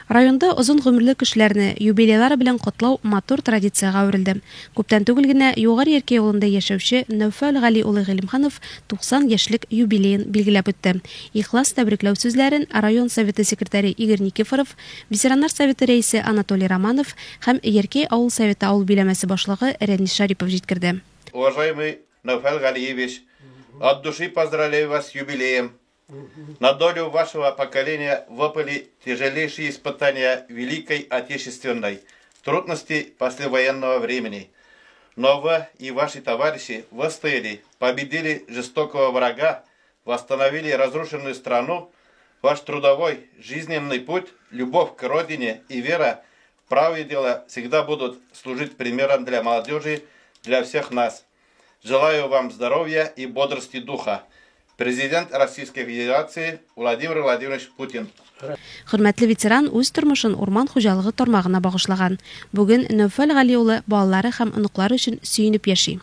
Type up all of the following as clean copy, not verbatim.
Районда озын гомерле кешеләрне юбилейлары белән котлау матур традициягә әверелде. Күптән түгел генә Югары Яркәй авылында яшәүче Нәүфәл Гали улы Гыйлемханов 90 яшьлек юбилеен билгеләп үтте. Ихлас тәбрикләү сүзләрен район Советы секретаре Игорь Никифоров, ветераннар советы рәисе Анатолий Романов һәм Яркәй авыл Советы авыл биләмәсе башлыгы Рәнис Шарипов җиткерде. Уважаемый Нәүфәл Галиевич, от души поздравляю вас с юбилеем. На долю вашего поколения выпали тяжелейшие испытания Великой Отечественной, трудности послевоенного времени. Но вы и ваши товарищи выстояли, победили жестокого врага, восстановили разрушенную страну. Ваш трудовой, жизненный путь, любовь к родине и вера в правое дело всегда будут служить примером для молодежи, для всех нас. Желаю вам здоровья и бодрости духа. Президент Российской Федерации Владимир Владимирович Путин. Хөрмәтле ветеран үз тормышын урман хуҗалыгы тармагына багышлаган. Бүген Нәүфәл Гали улы балалары һәм оныклары өчен сөенеп яши.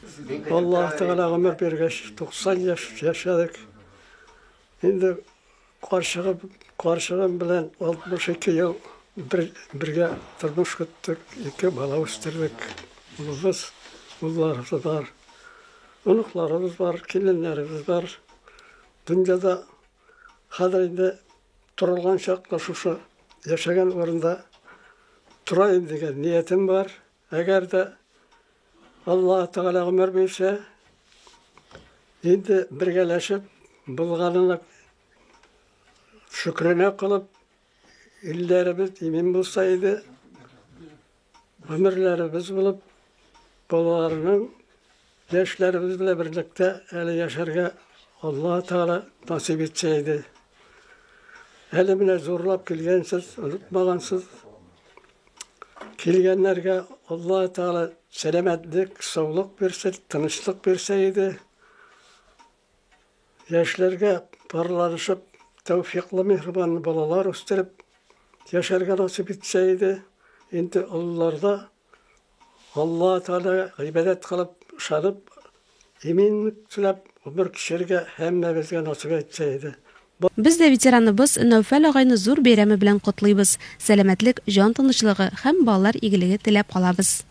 Аллаһ Тәгалә гомер биргәч, 90 яшь яшәдек. Инде карчыгым, карчыгым белән 62 ел бер, бергә тормыш көттек, ике бала үстердек. Улыбыз, улларыбыз бар, оныкларыбыз бар, киленнәребез бар. Дөньяда хәзер инде торылган чакта шушы яшәгән урында торайым дигән ниятем бар. Әгәр дә Аллаһ Тәгалә гомер бирсә, инде бергәләшеп булганына шөкренә кылып, илләребез имин булса иде, гомерләребез булып, балаларның яшьләребез белән берлектә әле яшәргә Аллаһ Тәгалә насыйп итсә иде. Әле менә зурлап килгәнсез, онытмагансыз. Килгәннәргә Аллаһ Тәгалә сәламәтлек, саулык бирсен, тынычлык бирсә иде. Яшьләргә парланышып, тәүфиклы миһербанлы балалар үстереп, яшәргә насыйп итсә иде. Инде олыларда Алла Тәгаләгә гыйбадәт кылып, ышанып, иминлек теләп гомер кичерергә һәммәбезгә насыйп итсә иде. Без дә ветераныбыз Нәүфәл агайны зур бәйрәме белән котлыйбыз, сәламәтлек, җан тынычлыгы һәм балалар игелеге теләп калабыз.